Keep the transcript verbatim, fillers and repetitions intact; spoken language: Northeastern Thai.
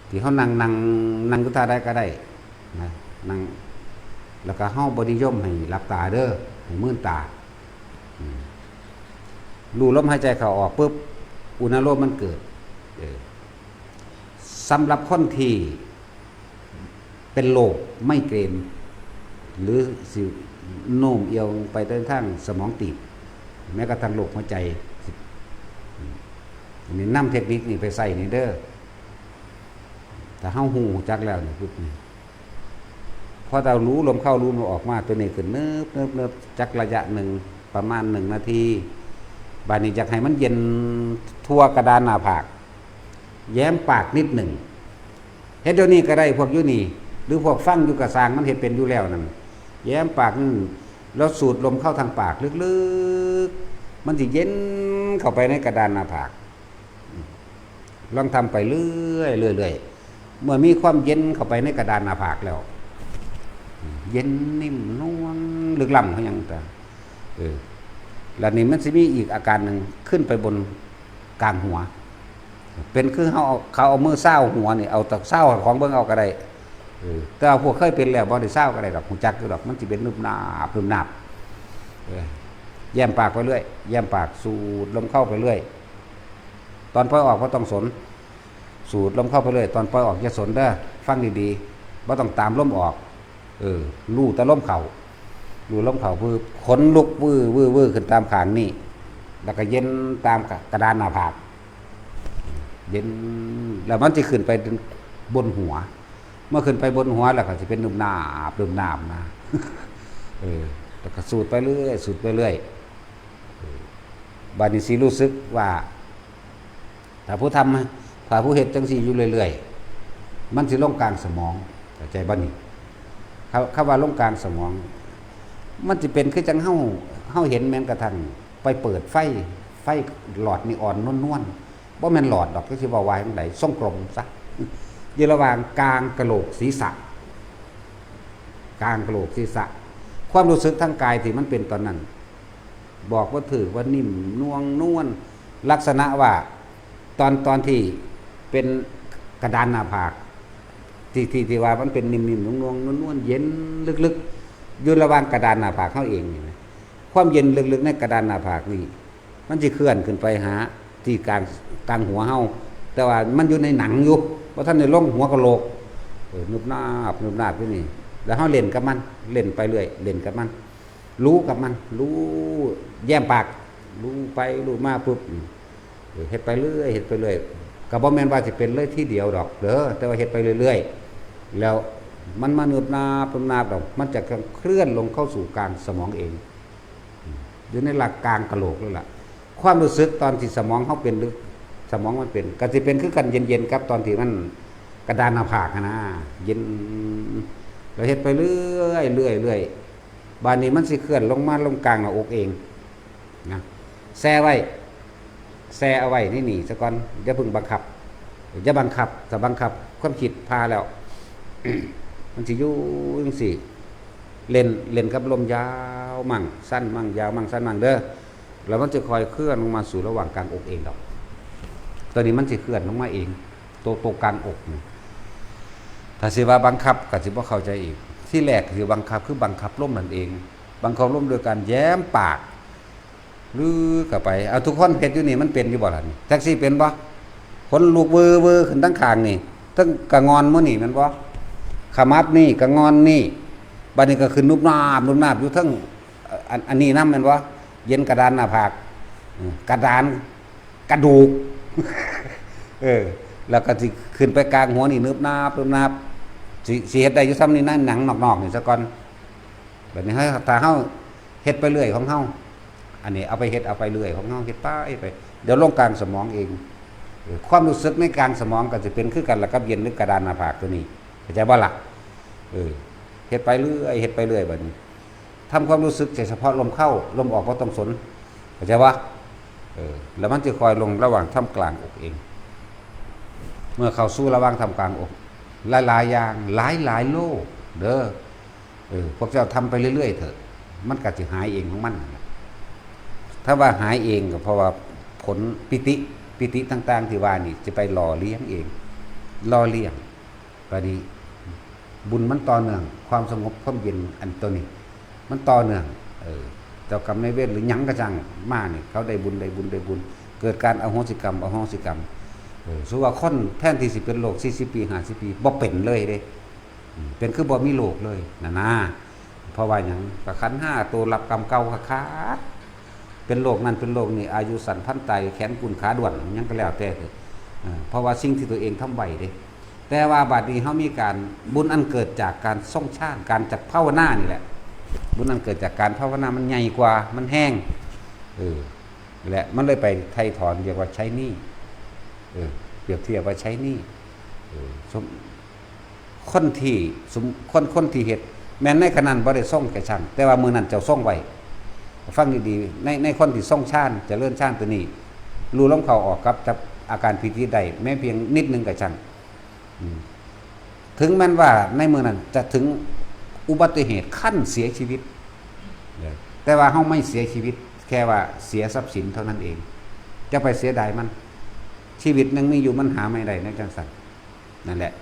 ที่เฮานั่ง นั่ง นั่งอยู่ท่าใดก็ได้นะ นั่ง แล้วก็เฮาบ่นิยมให้หลับตาเด้อ ให้มืนตา อืม รู้ลมหายใจเข้าออกปุ๊บ อุณาโลมมันเกิด เออ สำหรับคนที่เป็นโรคไมเกรน หรือสิโน้มเอียงไปทางสมองตีบ แม้กระทั่งโรคหัวใจ อืม อันนี้นำเทคนิคนี้ไปใช้นี่เด้อ ถ้าเฮาฮู้จักแล้วนี่ปุ๊บนี่ พอเรารู้ลมเข้ารู้ลมออกมา ตัวนี้ขึ้นเนิบเนิบเนิบ จักระยะหนึ่ง ประมาณหนึ่งนาที บาดนี้อยากให้มันเย็นทั่วกระดานหน้าผาก แย้มปากนิดหนึ่ง เฮ็ดเดี๋ยวนี้ก็ได้ พวกอยู่นี่ หรือพวกฟังอยู่กะซ่าง มันเฮ็ดเป็นอยู่แล้วนั่น แย้มปากนี่ แล้วสูดลมเข้าทางปากลึกๆ มันสิเย็นเข้าไปในกระดานหน้าผาก ลองทำไปเรื่อยๆ เรื่อยๆ เมื่อมีความเย็นเข้าไปในกระดานหน้าผากแล้ว เย็นนิ่มนวลลึกล้ำเขายังแต่ เออ แล้วนี่มันสิมีอีกอาการหนึ่ง ขึ้นไปบนกลางหัว เป็นคือเขาเอา เขาเอามือซาวหัวนี่ เอาตะซาวของเบิ่งเอาก็ได้ เออ แต่ว่าพวกเคยเป็นแล้วบ่ได้ซาวก็ได้ดอก ฮู้จักอยู่ดอก มันสิเป็นนึบนาบนึบนาบ เออ แย้มปากไปเรื่อย แย้มปาก สูดลมเข้าไปเรื่อย ตอนปล่อยออกบ่ต้องสน สูดลมเข้าไปเรื่อย ตอนปล่อยออกอย่าสนเด้อ ฟังดีๆ บ่ต้องตามลมออก เออ รู้แต่ลมเข้า รู้ลมเข้า คือขนลุกวื้อวื้อวื้อขึ้นตามข้างนี่ แล้วก็เย็นตามกระดานหน้าผาก เย็น แล้วมันสิขึ้นไปบนหัว เมื่อขึ้นไปบนหัวแล้วก็สิเป็นนึบนาบนึบนาบนะ เออ แล้วก็สูดไปเรื่อย สูดไปเรื่อย เออ บาดนี้สิรู้สึกว่า ถ้าผู้ทำ ถ้าผู้เฮ็ดจังซี่อยู่เรื่อยๆ มันสิลงกลางสมอง เข้าใจบ่นี่ คำ คำว่าลงกลางสมอง มันสิเป็นคือจังเฮา เฮาเห็นแม้กระทั่งไปเปิดไฟ ไฟหลอดนีออนนวลๆ บ่แม่นหลอดดอก จักสิเว้าว่าจั่งใด ทรงกลมซะ อยู่ระหว่างกลางกะโหลกศีรษะ กลางกะโหลกศีรษะ ความรู้สึกทางกายที่มันเป็นตอนนั้น บอกบ่ถืกว่านิ่มนวลนวล ลักษณะว่าตอน ตอนที่เป็นกระดานหน้าผาก ที่ ที่ ที่ว่ามันเป็นนิ่มๆ นวลๆ นวลๆ เย็นลึกๆ อยู่ระหว่างกระดานหน้าผากเฮาเองนี่นะ ความเย็นลึกๆ ในกระดานหน้าผากนี่ มันสิเคลื่อนขึ้นไปหาที่กลาง กลางหัวเฮา แต่ว่ามันอยู่ในหนังอยู่ บ่ทันได้ลงหัวกะโหลก เออ นึบนาบ นึบนาบอยู่นี่ แล้วเฮาเล่นกับมัน เล่นไปเรื่อย เล่นกับมัน รู้กับมัน รู้ แย้มปาก รู้ไป รู้มาปุ๊บ เออ เฮ็ดไปเรื่อย เฮ็ดไปเรื่อย ก็บ่แม่นว่าสิเป็นเลยทีเดียวดอกเด้อ แต่ว่าเฮ็ดไปเรื่อยๆ แล้วมันมานึบนาบ นึบนาบดอก มันจะเคลื่อนลงเข้าสู่กลางสมองเอง อยู่ในหลักกลางกะโหลกนั่นแหละ ความรู้สึกตอนที่สมองเฮาเป็นหรือสมองมันเป็น ก็สิเป็นคือกันเย็นๆ กับตอนที่มันกระดานหน้าผากหั้นนะ เย็น แล้วเฮ็ดไปเรื่อย เรื่อย เรื่อย บาดนี้มันสิเคลื่อนลงมาลงกลางหน้าอกเองนะ แช่ไว้ แช่เอาไว้ในนี่ซะก่อน อย่าเพิ่งบังคับ อย่าบังคับ ถ้าบังคับความคิดพาแล้ว มันสิอยู่จั่งซี้ เล่น เล่นกับลมยาวมั่ง สั้นมั่ง ยาวมั่ง สั้นมั่งเด้อ แล้วมันจะค่อยเคลื่อนลงมาสู่ระหว่างกลางอกเองดอก ตัวนี้มันสิเคลื่อนลงมาเอง ตัว ตัวกลางอกนี่ ถ้าสิว่าบังคับก็สิบ่เข้าใจอีก ที่แรกสิบังคับคือบังคับลมนั่นเอง บังคับลมโดยการแย้มปาก ลือเข้าไป เอา ทุกคนเฮ็ดอยู่นี่มันเป็นอยู่บ่ล่ะนี่ จักซี่เป็นบ่ ขนลุกเวอร์เวอร์ขึ้นทั้งข้างนี่ ทั้งกะงอนมื้อนี่แม่นบ่ ขมับนี่ กะงอนนี่ บัดนี้ก็ขึ้นนุบนาบ นุบนาบอยู่ทั้ง เอ่อ อัน อันนี้นำแม่นบ่ เย็นกระดานหน้าผาก อืม กระดาน กระดูก เออ แล้วก็สิขึ้นไปกลางหัวนี่ นึบนาบ นึบนาบ สิ สิเฮ็ดได้อยู่ส่ำนี่นะ หนังนอกๆ นี่ซะก่อน บัดนี้เฮา ถ้าเฮาเฮ็ดไปเรื่อยของเฮา อันนี้เอาไปเฮ็ด เอาไปเรื่อยของเฮา เฮ็ดไป เฮ็ดไป เดี๋ยวลงกลางสมองเอง เออ ความรู้สึกในกลางสมองก็สิเป็นคือกันล่ะกับเย็นหรือกระดานหน้าผากตัวนี้ เข้าใจบ่ล่ะ เออ เฮ็ดไปเรื่อย เฮ็ดไปเรื่อยบัดนี้ ทำความรู้สึกแต่เฉพาะลมเข้า ลมออกบ่ต้องสน เข้าใจบ่ เออ แล้วมันจะคอยลงระหว่างท่ามกลางอกเอง เมื่อเข้าสู่ระหว่างท่ามกลางอก หลายๆ อย่าง หลายๆ โรค เด้อ เออ พวกเจ้าทำไปเรื่อยๆ เถอะ มันก็สิหายเองของมัน ถ้าว่าหายเองก็เพราะว่าผลปีติ ปีติต่างๆ ที่ว่านี่จะไปหล่อเลี้ยงเอง หล่อเลี้ยง บัดนี้บุญมันต่อเนื่อง ความสงบความเย็นอันตัวนี้ มันต่อเนื่อง เออ เจ้ากรรมนายเวรหรือหยังก็ช่างมานี่ เขาได้บุญ ได้บุญ ได้บุญ เกิดการอโหสิกรรม อโหสิกรรม เออ สมมุติว่าคนแทนที่สิเป็นโรคสี่สิบปี ห้าสิบปี บ่เป็นเลยเด้ อืม เป็นคือบ่มีโรคเลยนะนะ เพราะว่าหยัง ก็ขันธ์ห้าตัวรับกรรมเก่าคักๆ เป็นโรคนั่นเป็นโรคนี่ อายุสั้นพลันตาย แขนกุนขาด้วน หยังก็แล้วแต่เถอะ เออ เพราะว่าสิ่งที่ตัวเองทำไว้เด้ แต่ว่าบัดนี้เฮามีการ บุญอันเกิดจากการทรงฌาน การจักภาวนานี่แหละ บุญอันเกิดจากการภาวนามันใหญ่กว่า มันแฮง เออ และมันเลยไปไถ่ถอน เรียกว่าใช้หนี้ เออ เปรียบเทียบว่าใช้หนี้ เออ สม คนที่สม คน คนที่เฮ็ด แม่นในขณะนั้นบ่ได้ทรงแก่ช่าง แต่ว่ามื้อนั้นเจ้าทรงไว้ ฟังดีๆ ใน ในคนที่ทรงฌาน เจริญฌานตัวนี้ รู้ลมเข้าออกกับจับอาการปีติได้ แม้เพียงนิดนึงก็ช่าง อืม ถึงแม้นว่าในมื้อนั้นจะถึงอุบัติเหตุขั้นเสียชีวิต เออ แต่ว่าเฮาไม่เสียชีวิต แค่ว่าเสียทรัพย์สินเท่านั้นเอง จะไปเสียดายมัน ชีวิตยังมีอยู่ มันหาไม่ได้ในจังซั่น นั่นแหละ